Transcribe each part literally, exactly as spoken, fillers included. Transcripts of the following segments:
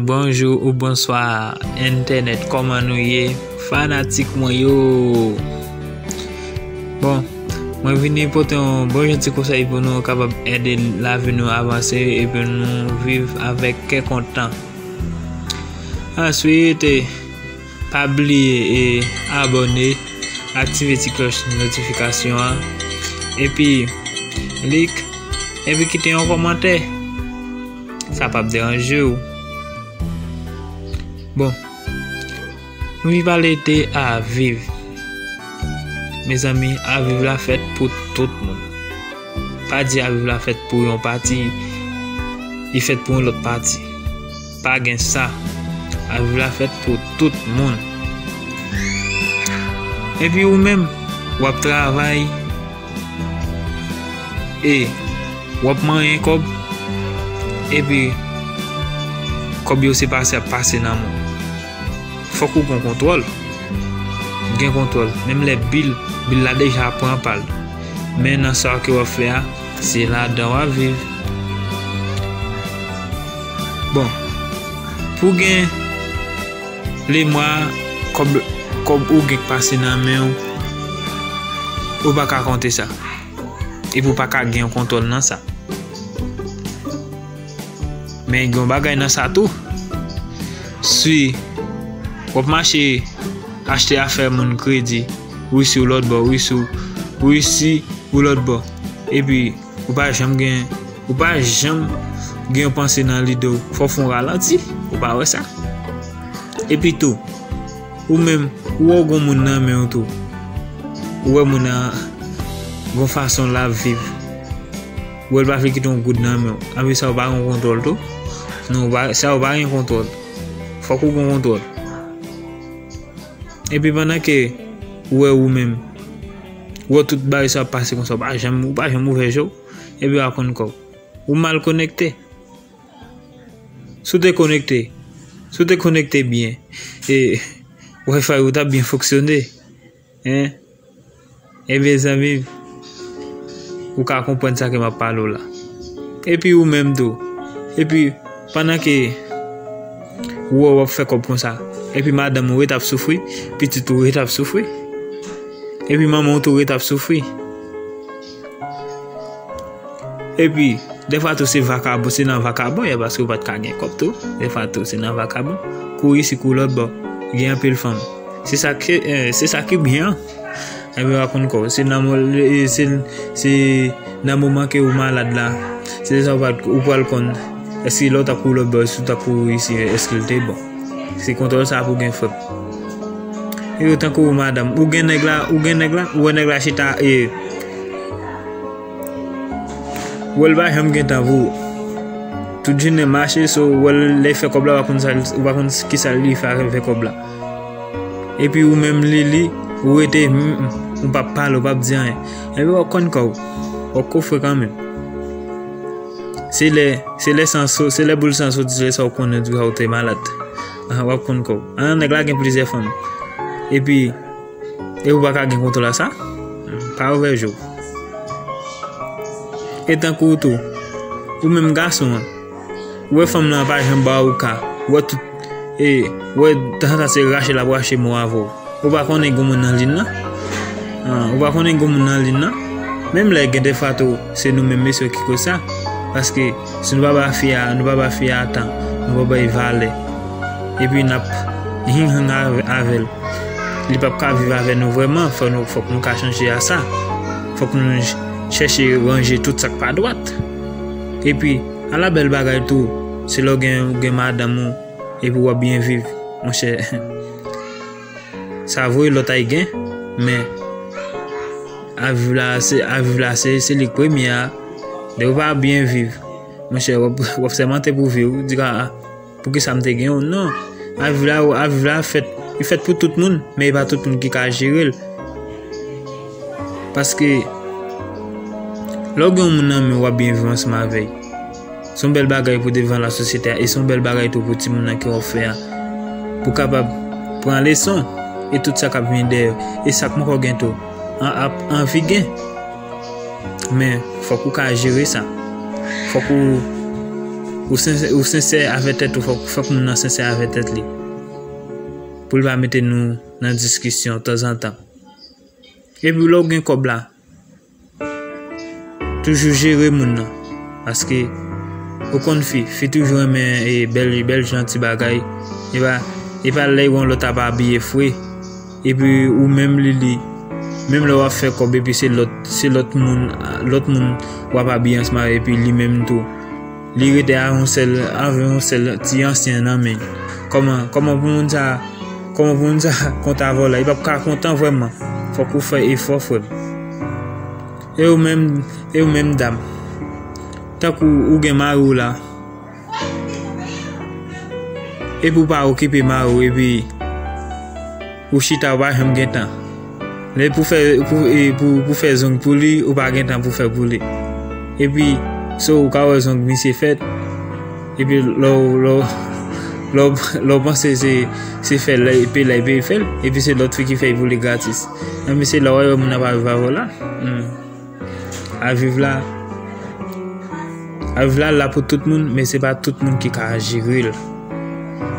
Bonjou ou bonswa entènèt, kòman nou ye? Fanatik mwen yo. Bon, mwen vini pote yon bon jan ti konsèy pou nou kapab ede lavi nou avanse epi nou viv avèk kè kontan. Answit, eh, pa bliye e abòne, aktive ti klòch notifikasyon an, epi lik, epi kite yon kòmantè. Sa p ap deranje w. Bon, nou vin pale de aviv. Mezanmi, aviv la fèt pou tout moun. Pa di aviv la fèt pou yon pati, li fèt pou yon lòt pati. Pa gen sa. Aviv la fèt pou tout moun. Epi ou menm, w ap travay, e w ap manyen kòb, epi kòb yo se pase ap pase nan men w. Fòk ou gen kontwòl. Gen kontwòl. Menm lè bil, bil la deja pran pa l. Men nan sa ke w ap fè a, se ladan w ap viv. Bon, pou gen lemwa kòb, kòb ou gen k pase nan men w, ou pa ka konte sa. Epi ou pa ka gen yon kontwòl nan sa. Men gen yon bagay nan sa tou. Si w ap mache achte afè moun kredi, ou isi ou lòt bò, ou isi ou, ou isi ou lòt bò. Epi ou pa janm gen, ou pa janm gen yon panse nan lide w, fò w fè yon ralanti, ou pa wè sa? Epi tou, ou menm, ou wè w gon moun nan men w tou. Ou wè moun nan gon fason l ap viv. Ou wè l pa vle kite yon goud nan men w. Anpi sa ou pa gen kontwòl tou. Non, ou pa, sa ou pa gen kontwòl. Fòk ou gen kontwòl. Epi pandan ke ou wè ou menm, ou wè tout bagay sa ap pase konsa, ou pa janm, ou pa janm ouvè je w. Epi w ap konn kò w. Ou mal konekte. Si w te konekte, si w te konekte byen, e Wi-Fi ou t ap byen fonksyone. Hein? Ebyen, zanmi m, ou ka konprann sa ke m ap pale w la. Epi ou menm tou. Epi, pandan ke ou wè w ap fè kòb konsa, epi madanm ou ret ap soufri, pitit ou ret ap soufri, epi manman w tou ret ap soufri. Epi, dèfwa tou se vakabon, se nan vakabon ye, paske ou pa t ka gen kòb tou. Dèfwa tou se nan vakabon. Kou isi, kou lòt bò. Gen anpil fanm. Se sa ki, eh, se sa ki byen an. Ebyen, w ap konn kò w. Se nan mo-, eh, se, se nan moman ke ou malad la. Se sa ou pa, ou pral konn. Èske lè w t ap kou lòt bò, si w t ap kou isi, èske l te bon? Se kontwòl sa pou gen frè m. E yo tankou ou madanm. Ou gen nèg la, ou gen nèg la, ou wè nèg la chita, e ou wè l pa janm gen tan pou ou. Tout jounen mache, so ou wè l lè fè kòb la, ou pa konn sa, ou pa konn kisa li fè avè kòb la. Epi ou menm li, li, ou rete, hmm, hmm, ou p ap pale, ou p ap di anyen. Epi w ap konn kò w. W ap kofre kanmenm. Se lè, se lè san so-, se lè boul san soti, se lè sa w konnen tou sa w te malad. Ah, w ap konn kò w. Ah, nèg la gen plizyè fanm. Epi, e ou pa ka gen kontwòl a sa? Pa ouvè je w. E tankou w tou, ou menm gason an, ou wè fanm lan pa janm ba ou ka, ou wè tout, e, ou wè tanzantan se rache l ap rache mo avè w. Ou pa konnen gen moun nan liy nan? Ah, ou pa konnen gen moun nan liy nan? Menm lè gen dèfwa tou, se nou menm mesye ki koz sa. Paske si nou pa ba fi a, nou pa ba fi a tan, nou pa bay valè. Epi n ap hing hang avè, avè l. Li p ap ka viv avè nou vrèman, fò nou, fòk nou ka chanje a sa. Fòk nou ch-, chèche ranje tout sa k pa dwat. Epi, ala bèl bagay tou, se lè w gen, gen madanm ou, epi w ap byen viv, monchè. Sa vre, lòt ay gen, men aviv la, se, aviv la, se, se li k premye a. Lè w pa byen viv, monchè, w ap, w ap sèmante pou vi w, di, "Ah, ah, poukisa m te gen w?" Non, aviv la, aviv la fèt, li fèt pou tout moun, men e pa tout moun ki ka jere l. Paske, lè w gen yon moun nan men w, w ap byen viv ansanm avè l. Se yon bèl bagay pou devan lasosyete a, e se yon bèl bagay tou pou timoun nan ke w ap fè a. Pou kapab pran leson, e tout sa k ap vini dèyè, e sa k poko gen tou, an, ap anvi gen. Men, fòk ou ka jere sa. Fòk ou, Ou sensè, ou sensè avè tèt ou, fòk, fòk moun nan sensè avè tèt li. Pou l pa mete nou nan diskisyon tanzantan. Epi lè w gen kòb la, toujou jere moun nan. Paske, ou konn fi, fi toujou renmen e bèl, bèl jan ti bagay. E pa, e pa lè yon lòt ap abiye fre. Epi ou menm li, li, menm lè w ap fè kòb, epi se lòt, se lòt moun, lòt moun w ap abiye ansanm avè, epi li menm tou. Li rete a yon sèl, avè yon sèl ti ansyen nan men. Kòman, kòman pou moun sa, kòman pou moun sa kontan avè w la? Li p ap ka kontan vrèman. Fòk ou fè efò, frè m. E ou menm, e ou menm dam. Tankou ou gen mari w la. Epi ou pa okipe mari w, epi ou chita, ou pa janm gen tan. Lè pou fè, pou, e, pou, pou fè zong pou li, ou pa gen tan pou fè pou li. Epi, so ou ka wè zong misye fèt, epi lè w, lè w, lè w, lè w panse se, se fè l, epi lè epi fè l, epi se lòt fi ki fè pou li gratis. Nan misye lè w wè moun nan pa viv avè w la. Hmm. Aviv la, aviv la la pou tout moun, men se pa tout moun ki ka jere l.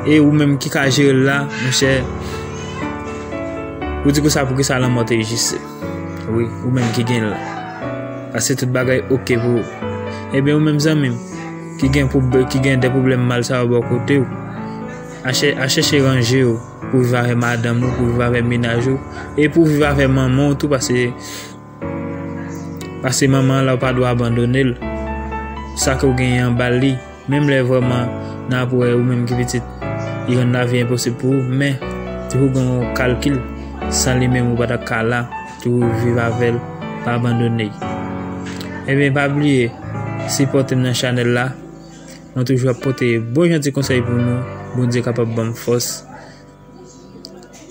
E ou menm ki ka jere l la, monchè, ou di konsa, poukisa lanmò te jis? Wi, ou menm ki gen l la. Paske tout bagay oke pou ou. Ebyen, ou menm zanmi m, ki gen pwob-, ki gen de pwoblèm mal sa yo bò kote w, a chè-, a chèche ranje w pou viv avè madanm ou, pou viv avè mennaj ou, e pou viv avè manman w tou, paske Paske manman an la, ou pa dwe abandone l. Sa ke w genyen an, ba l li. Menm lè vrèman n ap wè ou menm ki pitit, li rann lavi enposib pou ou, men toujou gen yon kalkil. San li menm, ou pa t ap ka la. Toujou viv avè l, pa abandone l. Ebyen, pa bliye sipòte m nan chanèl la. Mwen toujou ap pote bon jan ti konsèy pou nou. Bondye kapab ban m fòs.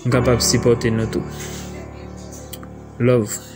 M kapab sipòte nou tou. Love.